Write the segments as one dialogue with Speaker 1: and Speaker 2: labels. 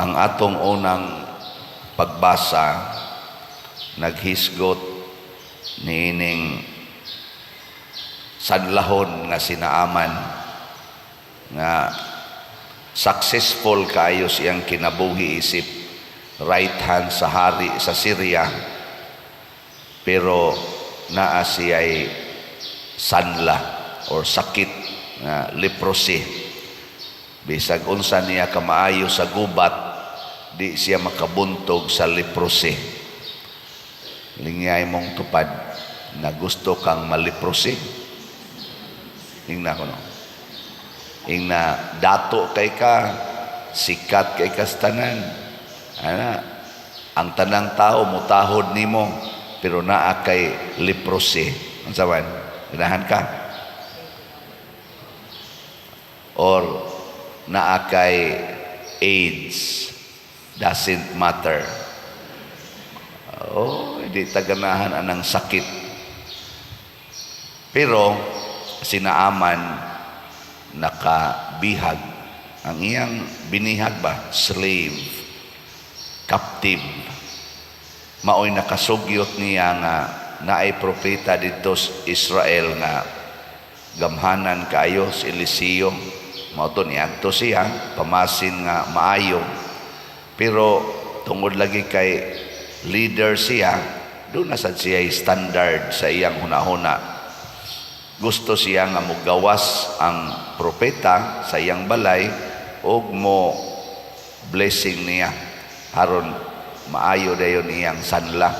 Speaker 1: Ang atong unang pagbasa naghisgot niining sanlahon nga si Naaman nga successful kaayo siyang kinabuhi isip right hand sa hari sa Syria, pero naa siya'y sanla or sakit nga leprosy. Bisag unsa niya kamaayo sa gubat, di siya makabuntog sa leprosy. Lingyay mong tupad na gusto kang maleprosy. Ingna ko, no? Ingna dato kay ka, sikat kay kas tanan. Ana, ang tanang tao mutahod nimo, pero naa kay leprosy. Unsa man? Ganahan ka? Or naa kay AIDS, doesn't matter. Oh, hindi taganahan anang sakit. Pero si Naaman nakabihag. Ang iyang binihag ba? Slave. Captive. Maoy nakasugyot niya nga naay propeta didto sa Israel nga gamhanan kaayo, si Eliseo. Mao to niadto siya, pamasin nga maayo. Pero tungod lagi kay leader siya, duna sad siya standard sa iyang hunahuna. Gusto siya nga mogawas ang propeta sa iyang balay ug mo blessing niya aron maayo dayon iyang sanla.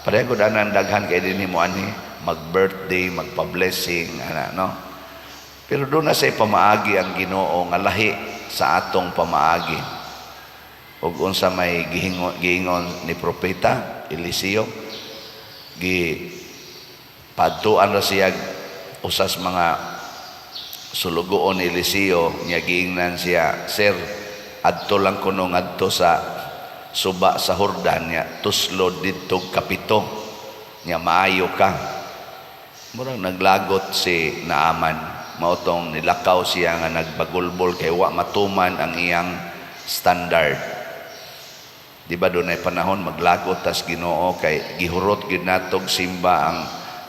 Speaker 1: Pareho gud anan daghan kay dinhi mo anhi mag-birthday, magpa-blessing ana, no? Pero duna say pamaagi ang Ginoo nga lahi sa atong pamaagi. Ug unsa may gihingon, giingon ni propeta Eliseo, gi padtuan ra siya usas mga sulugoon ni Eliseo niya. Giingnan siya, "Sir, adto lang kuno ngadto sa suba sa Jordan niya, tuslod didto kapito niya, maayo ka." Murang naglagot si Naaman. Mao tong nilakaw siya nga nagbagulbol kay wa matuman ang iyang standard. Di ba dunay panahon maglagot tas Ginoo kay gihurot gyud natog simba ang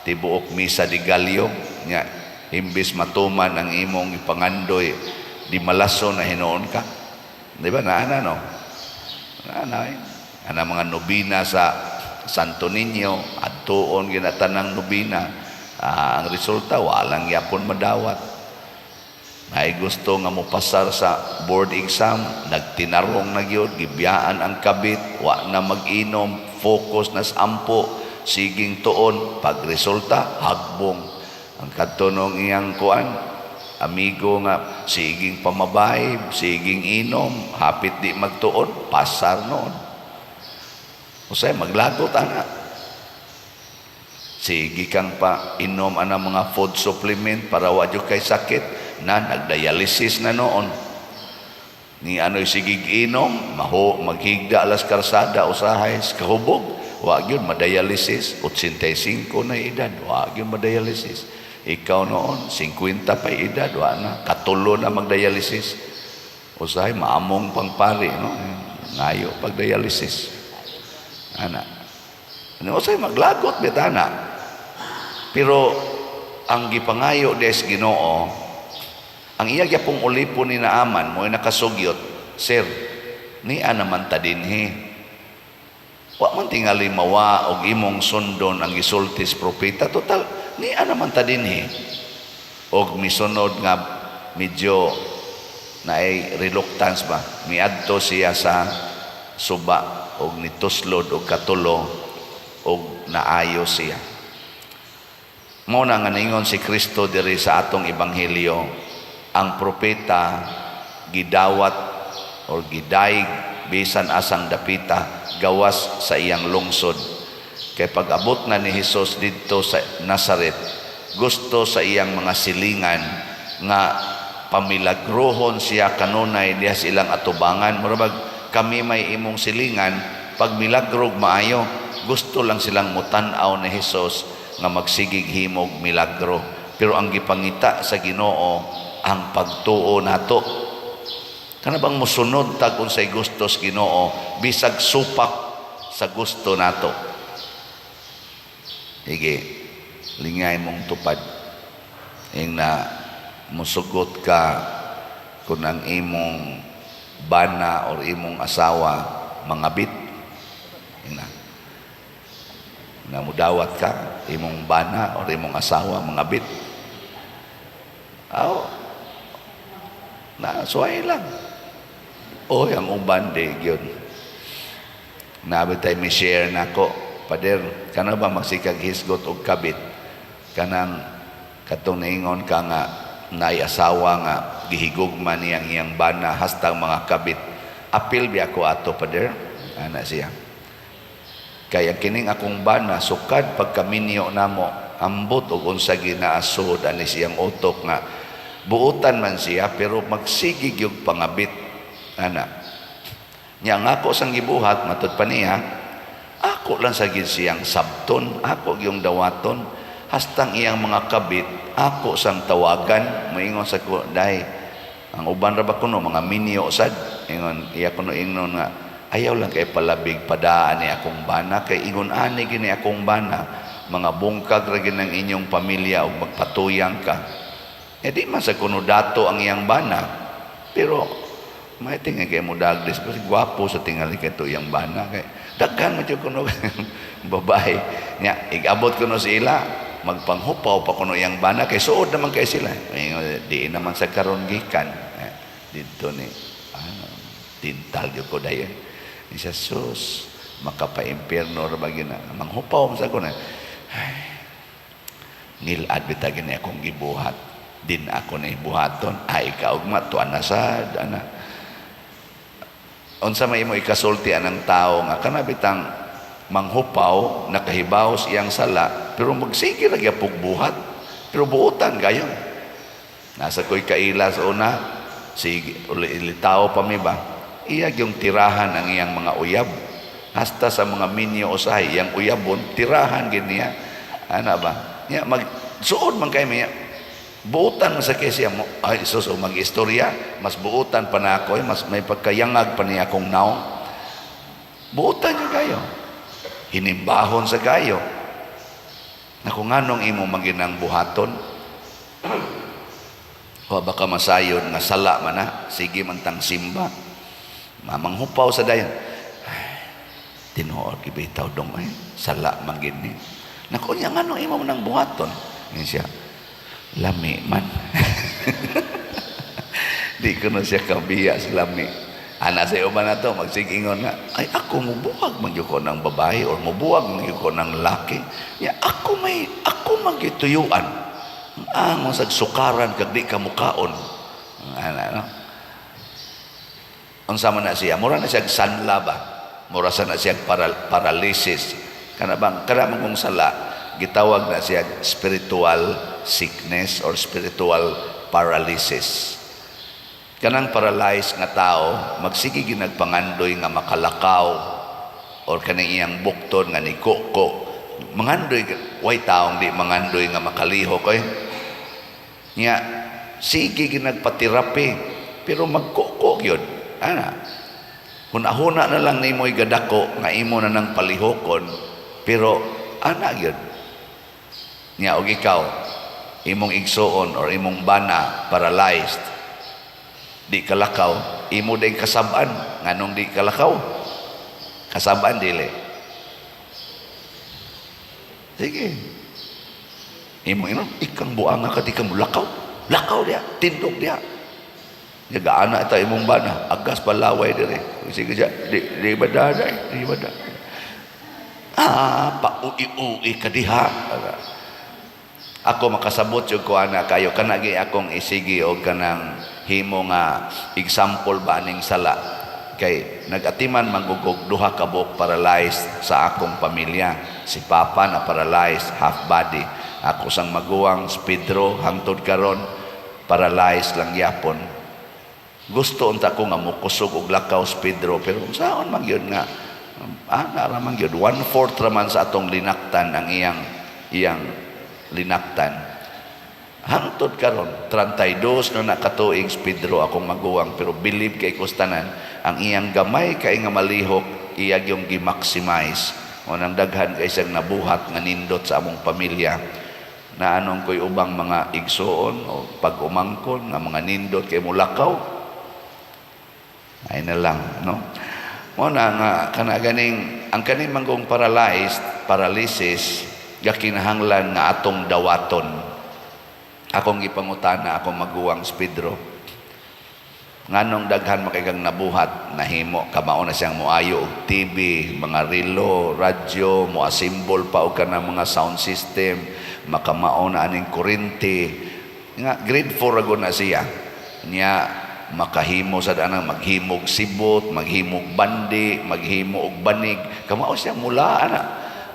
Speaker 1: tibuok Misa de Gallo nya imbis matuman ang imong ipangandoy, di malaso na hinuon ka? Di ba naana, no? Naana eh. Ana mga nobina sa Santo Niño, adtuon ginatanang nobina. Ah, ang resulta walang yapon madawat. Ay gusto nga mopasar sa board exam, nagtinarong na gyud, gibiyaan ang kabit, wa na mag-inom, focus na sa ampo, siging tuon, pag resulta, hagbong. Ang kadto iyang kuan, amigo nga siging pamabay, siging inom, hapit di magtuon, pasar noon. Usay maglagot ana. Sige kang pa inom ana mga food supplement para wa jud kay sakit na nagdialysis na noon. Ni ano'y sigig inom, maho maghigda alas karsada usahay kahubog, wa gyud madialysis. 85 na edad, wa gyud madialysis. Ikaw noon, 50 pa edad, wa na, katulo na magdialysis. Usahay maamong pang pari, no? Ngayo pag dialysis. Ana. Ano usahay maglagot bitana. Pero ang gipangayo des Ginoo, ang iya gyapong ulipon ni Naaman mo nakasugyot, "Sir, nia naman ta dinhi. Wa man tingali mawa og imong sundon ang gisultis propeta. Total, nia naman ta dinhi." Og misunod nga medyo naay reluctance ba, miadto siya sa suba og nituslod og katulo og naayo siya. Mao na nga ningon si Kristo diri sa atong ebanghelyo, ang propeta gidawat or gidayeg bisan asang dapita gawas sa iyang lungsod. Kay pag-abot na ni Hesus didto sa Nazaret, gusto sa iyang mga silingan nga pamilagrohon siya kanunay diha sa ilang atubangan. Murag kami may imong silingan, pag milagrog maayo. Gusto lang silang mutan-aw ni Hesus nga magsigig himog milagro. Pero ang gipangita sa Ginoo ang pagtuo nato. Kana bang mosunod tag unsay gusto sa Ginoo bisag supak sa gusto nato. Sige, lingay mong tupad. Ing na musugot ka kung ang imong bana or imong asawa mangabit. Ing na na mudawat ka imong bana or imong asawa mangabit. Aw, na suway lang. Oy, ang uban di gyud. Nabi tay mi share nako, "Pader, kana ba magsikag hisgot og kabit kanang katong naingon ka nga naay asawa nga gihigugma niyang iyang bana hastang mga kabit. Apil biya ko ato, pader?" Ana siya. "Kay ang kining akong bana, sukad pagkaminyo namo, ambot og unsa ginaasod ani siyang utok nga buutan man siya pero magsige gyud pangabit," ana. Nya ang ako sang gibuhat, matud pa niya, ako lang sa gid siyang sabton, ako gyung dawaton hastang iyang mga kabit ako sang tawagan. Moingon sa ko, "Day, ang uban ra ba kuno mga minyo sad." Ingon iya kuno, ingnon nga ayaw lang kay palabig padaan ni akong bana kay ingon ani gini akong bana, mga bungkag ra gid ng inyong pamilya ug magpatuyang ka. Eh di man sa kuno dato ang iyang bana, pero may tingin kay mo daglis kasi gwapo sa tingali kay to iyang bana, kay daghan man jud kuno babae nya. Igabot kuno sa ila, magpanghupaw pa kuno iyang bana kay suod naman kay sila. Ingon, di naman sa karon gikan eh, didto ni ano, tintal gyud ko dayon ni siya, sus, makapa-impierno ra ba gyud na manghupaw man sa ko na. Ay, ngilad bitaw gini akong gibuhat, din ako na ibuhaton ay kaugma tuan na sad ana. Unsa may imo ikasulti anang tao nga kana bitang manghupaw, nakahibaw sa iyang sala, pero magsige ra gyapog buhat, pero buotan kayo? Nasa ko'y kaila sa una, sige ilitaw pa mi ba, iya yung tirahan ang iyang mga uyab hasta sa mga minyo usahay iyang uyabon tirahan gid niya, ana ba? Nya mag suod man kay miya, buutan man sa kay siya mo. Ay sus, o mag-istorya, mas buutan pa na ako eh, mas may pagkayangag pa niya akong naong. Buutan niyo kayo, hinimbahon sa kayo na kung anong imo maginang buhaton. Wa baka masayod nga sala man na, sige man tang simba, mamanghupaw sa dayon. Ay, tinuod gibitaw dong ay sala man gid ni. Naku nya, ngano imo man ang buhaton? Nga siya, lami man. Di ko na siya kabiya sa lami. Ana sa uban na to, magsigingon nga, ay ako mubuwag man gyud ko ng babae or mubuwag man gyud ko ng laki. Ya, ako may, ako magituyuan. Ang sag sukaran kag di ka mukaon. Ana, no? Unsa man na siya? Mura na siya sanla ba? Mura sa na siya paralysis. Kana bang kana man kung sala, gitawag na siya spiritual sickness or spiritual paralysis. Kanang paralyzed nga tao, magsige ginagpangandoy nga makalakaw or kanang iyang bukton nga ni kuko. Mangandoy, way taong di mangandoy nga makalihok oy. Nya sige ginagpaterapi pero magkuko gyud. Ana. Hunahuna na lang nimo gadako nga imo na nang palihokon, pero ana gyud. Nya og ikaw imong igsuon or imong bana paralyzed, di kalakaw, imo din kasab-an nganong di kalakaw? Kasab-an dili? Sige, imo ino ikang buanga ka, di ka mo lakaw, lakaw diya, tindog diya. Nagaana ita imong bana, agas palaway dire. Sige siya, di di ba daday, di ba daday. Ah, paui-ui ka diha. Ako makasabot jud ko ana kayo, kana gi akong isigi og kanang himo nga example ba aning sala, kay nagatiman manggugog duha ka buok paralyzed sa akong pamilya. Si papa na paralyzed half body, ako sang maguwang si Pedro hangtod karon paralyzed lang yapon. Gusto unta ko nga mokusog og lakaw si Pedro, pero saon man gyud nga ana ra man gyud, one fourth ra man sa atong linaktan ang iyang iyang linaktan. Hangtod karon, 32 na nakatuig si Pedro, akong maguwang, pero believe kay kustanan ang iyang gamay kay nga malihok, iya yung gi-maximize o nang daghan kay siyang nabuhat nga nindot sa among pamilya na anong ko'y ubang mga igsuon o pag-umangkon nga mga nindot kay mulakaw ay na lang, no? Mo na nga kana ganing ang kaning manggong paralyzed, paralysis, gakinahanglan nga atong dawaton. Akong gipangutana akong maguwang si Pedro, nganong daghan makikang nabuhat, nahimo kamao na siyang moayo og TV, mga relo, radyo, mo assemble pa og kanang mga sound system, makamao na aning kuryente nga grade 4 ra na siya niya, makahimo sa anang maghimog sibot, maghimog bandi, maghimo og banig, kamao siya mula ana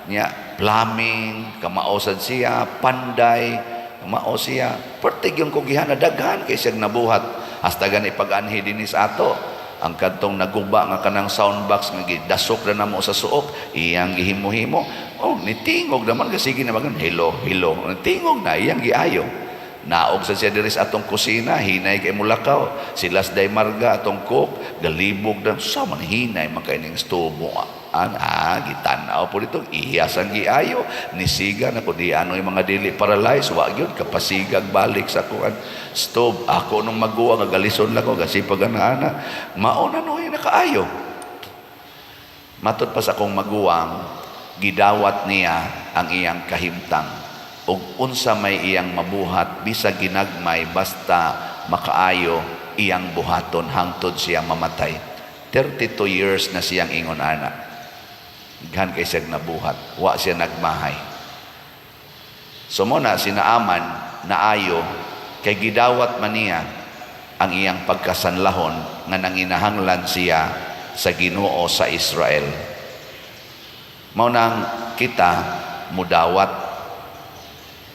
Speaker 1: niya, plumbing kamao sad siya, panday kamao siya, pertig yung kugihan na daghan kay siyang nabuhat hasta gani pag-anhi dinhi sa ato, ang kadtong naguba nga kanang sound box nga gidasok na namo sa suok, iyang gihimo-himo. Oh, nitingog naman kasi, sige na magan hello hello, nitingog na, iyang giayo. Naog sa siya diri sa atong kusina, hinay kay mulakaw. Sila sa Marga, atong cook, galibog na, sa man hinay man kay ning stobo. An, ah, gitanaw po dito, iyas ang giayo. Nisiga na ko di ano yung mga dili paralyzed, wa gyud kapasigag balik sa kuan. Stove, ako nung maguwa nga galison lang ko, gasipag ana ana. Mao na no nakaayo. Matod pa sa akong maguwang, gidawat niya ang iyang kahimtang ug unsa may iyang mabuhat, bisag ginagmay, basta makaayo, iyang buhaton hangtod siya mamatay. 32 years na siyang ingon ana, daghan kay siya nabuhat, wa siya nagmahay. So mo na si Naaman naayo kay gidawat man niya ang iyang pagkasanlahon nga nanginahanglan siya sa Ginoo sa Israel. Mao nang kita mudawat.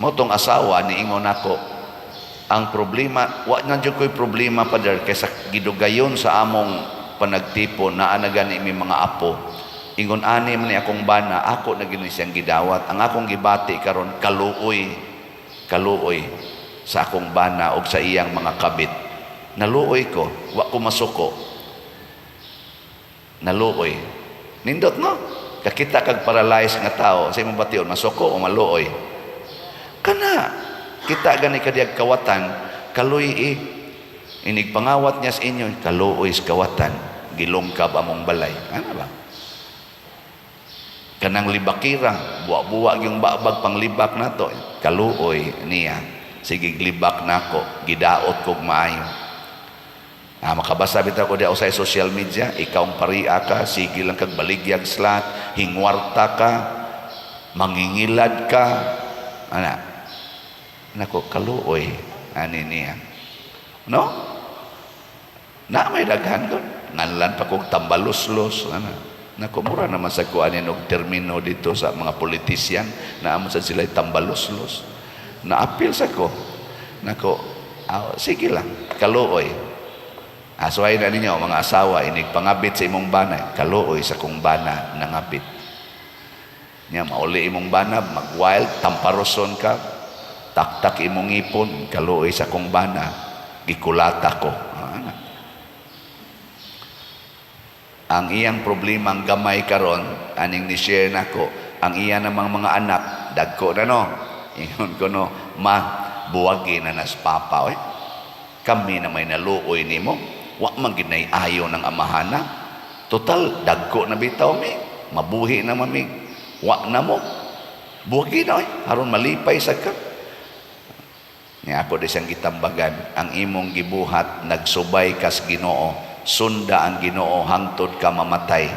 Speaker 1: Mo tong asawa niingon nako, ang problema, wa na jud ko'y problema, Pader, kaysa gidugayon sa among panagtipon naa na gani mi mga apo. Ingon ani man ni akong bana, ako na gini siyang gidawat. Ang akong gibati karon, kaluoy, kaluoy sa akong bana og sa iyang mga kabit. Naluoy ko, wa ko masuko. Naluoy. Nindot, no? Kakita kag paralyzed nga tao, sa imong bation, masuko o maluoy? Kana kita gani kadiyag kawatan, kaluy eh. Inig pangawat niya sa inyo, kaluoy sa kawatan, gilungkab among balay. Ano ba? Kanang libakira, buwa-buwa yung babag panglibak nato, kaluoy niya. Sige, libak nako, gidaot kog maayo. Ah, makabasa bitaw ko diha sa social media, ikaw ang paria ka, sige lang kag baligyag slat, hingwarta ka, mangingilad ka, ana. Nako, kaluoy ani niya. No? Na may daghan ko. Nganlan pa kog tambaluslos, ana. Nako, mura naman sa kuanin og termino dito sa mga politisyan na amo sa sila tambaluslos. Naapil sa ko. Nako, ah, sige lang, kaluoy. Asuhay na ninyo, mga asawa, inig pangabit sa imong bana, kaluoy sa kong bana nangabit. Nya mauli imong bana, mag-wild, tamparoson ka, taktak imong ngipon, kaluoy sa kong bana, gikulata ko. Ah, ana. Ang iyang problema ang gamay karon, aning ni share nako, ang iya namang mga anak, dagko na, no. Ingon ko no, ma, buwagi na nas papa, oy. Kami na may naluoy nimo, wa man gid nay ayo ng amahana. Total, dagko na bitaw mi, mabuhi na mami, wa na mo. Buwagi na oy, aron malipay sa ka. Nga ako di siyang gitambagan, ang imong gibuhat, nagsubay kas Ginoo, sunda ang Ginoo hangtod ka mamatay.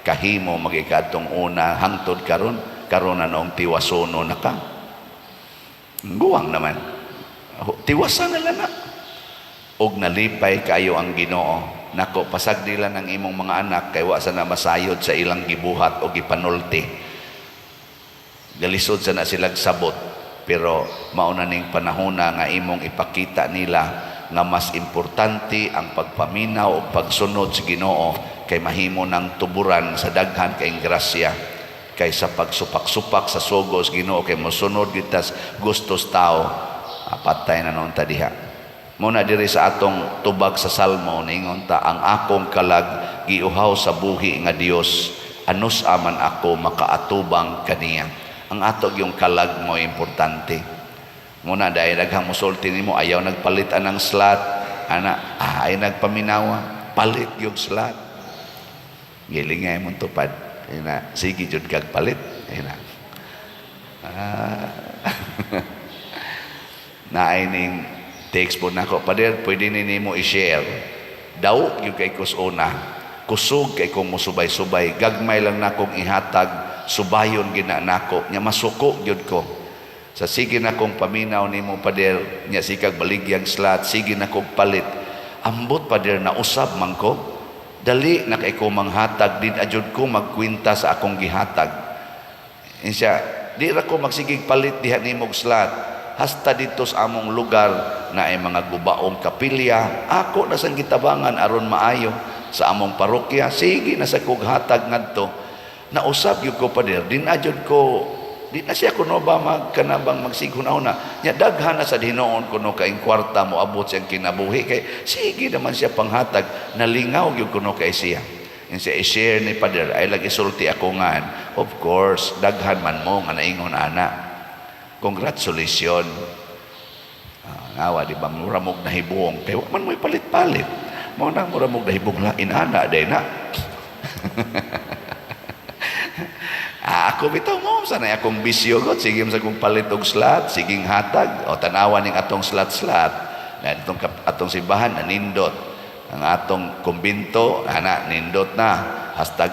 Speaker 1: Kahimo magikadtong una hangtod karon, karon na noong tiwasono na ka. Guwang naman. Tiwasan na lang na. Og nalipay kayo ang Ginoo. Nako, pasagdi lang ang imong mga anak kay wa sa na masayod sa ilang gibuhat o gipanulti. Galisod sa na silag sabot, pero mauna ning panahona nga imong ipakita nila nga mas importante ang pagpaminaw o pagsunod sa Ginoo kay mahimo ng tuburan sa daghan kay grasya kaysa pagsupak-supak sa sugos Ginoo kay mosunod gitas gustos tao. Ah, patay na noon ta diha. Muna diri sa atong tubag sa Salmo, niingon ta, "Ang akong kalag giuhaw sa buhi nga Dios, anus aman ako makaatubang kaniya." Ang ato yung kalag mo importante. Muna dahil daghang musulti nimo, "Ayaw nagpalit anang slot," ana, ah, ay nagpaminawa, palit yung slot. Gilingay mong tupad. Ina, sige jud kag palit. Ina. Ah. Naay ning text po nako, "Pader, pwede ni nimo i-share." Daw yung kay kusuna. Kusog kay kong musubay-subay. Gagmay lang nakong ihatag, subayon gina nako. Nya masuko gyud ko. Sa sige na kong paminaw nimo, pader, nya sikag baligyang slot, sige na kong palit. Ambot, pader, na usab man ko. Dali na kay ko manghatag, din ajud ko magkwenta sa akong gihatag. Insya, di ra ko magsigig palit diha nimog slot. Hasta dito sa among lugar na ay mga gubaong kapilya, ako na sang gitabangan aron maayo sa among parokya, sige na sa kog hatag ngadto. Nausab gyud ko, pader, din ajud ko di na siya kuno ba magkanabang magsighuna-una nya daghan na sa hinuon kuno kaing kwarta mo abot siyang kinabuhi kay sige naman siya panghatag. Nalingaw gyud kuno kay siya. Yung siya i-share ni pader ay lagi sulti ako nga, of course daghan man mo nga naingon ana, congratulations. Ah, ngawa di ba, mura mog nahibuong kay wa man mo'y palit-palit mo na, mura mog nahibong lain ana day na. Ah, ako bitaw mo sanay akong bisyo god, sige sa kong palit og slot, siging hatag. O tanawa ning atong slot-slot na atong atong simbahan nanindot, ang atong kumbinto ana nindot na, hasta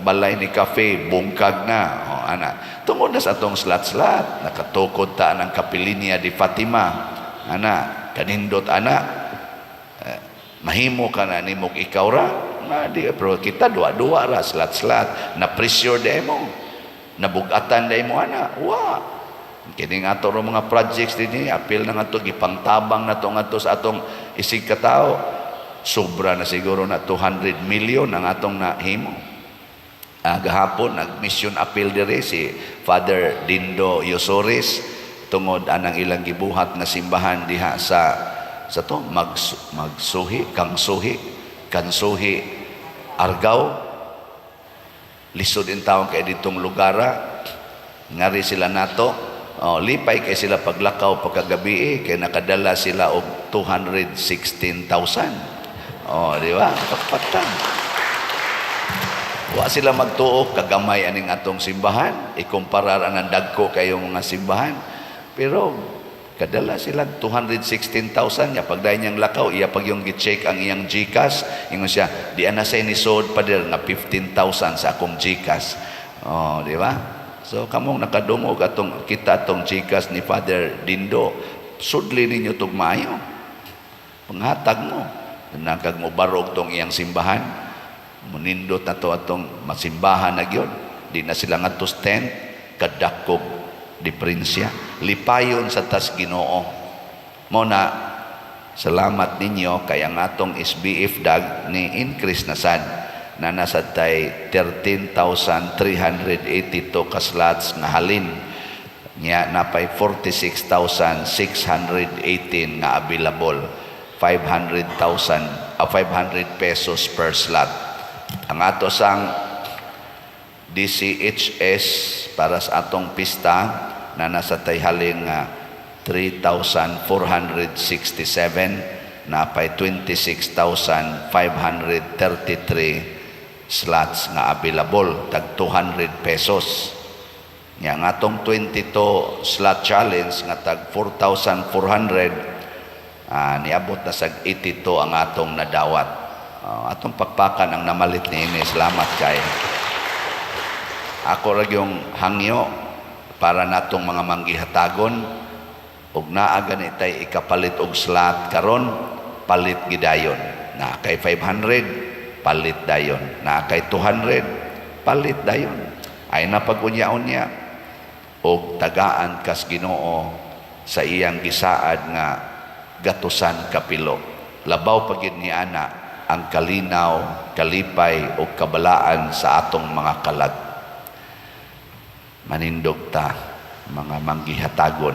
Speaker 1: balay ni cafe bungkag na. O ana tungod na sa atong slot-slot, nakatukod ta ng Kapilinya di Fatima ana, kanindot ana. Eh, mahimo ka na nimog ikaw ra na di, pero kita duwa-duwa ra slot-slot na pressure di mo, nabugatan dai mo ana wa. Kini nga ato mga projects dinhi, apil na nga to, gipangtabang na to ngadto sa atong isig katao. Sobra na siguro na 200 million ang atong nahimo. Ah, gahapon nag-mission appeal diri si Father Dindo Yosores tungod anang ilang gibuhat nga simbahan diha sa to magsuhi kangsuhi kansuhi Argao. Lisod in taon kay ditong lugara, ngari sila nato. Oh, lipay kay sila paglakaw pagkagabi eh, kay nakadala sila og 216,000. Oh, di ba? Pakpatan. Wa sila magtuo kagamay aning atong simbahan, ikumparar anang dagko kayong mga simbahan. Pero kadala sila 216,000 nya pagdayon niyang lakaw, iya pag yung gi-check ang iyang GCash, ingon siya, "Di ana say ni sod, pader, nga 15,000 sa akong GCash." Oh, di ba? So kamong nakadungog atong kita atong GCash ni Father Dindo, sudli ninyo tug maayo. Panghatag mo. Nagkag mo barog tong iyang simbahan, munindot na to atong masimbahan na gyud. Di na sila ngadto sa tent, kadakog diferensya. Lipayon sa tas Ginoo. Mo na salamat ninyo kay ang atong SBF dag ni increase na sad na nasa tay 13,382 ka slots nga halin nya, napay 46,618 nga available, 500,000, 500 pesos per slot. Ang ato sang DCHS para sa atong pista na nasa tay halin nga 3,467, napay 26,533 slots nga available, tag 200 pesos. Nya ang atong 22 slot challenge nga tag 4,400, niabot na sa 82 ang atong nadawat. Atong pakpakan ang namalit niini. Salamat kay. Ako ra yung hangyo para natong mga manggihatagon ug naa gani tay ikapalit og slot karon, palit gidayon. Na kay 500, palit dayon. Na kay 200, palit dayon. Ay na pag-unya-unya og tagaan kas Ginoo sa iyang gisaad nga gatusan kapilo. Labaw pa gyud ni ana ang kalinaw, kalipay ug kabalaan sa atong mga kalag. Manindog ta, mga manggihatagon.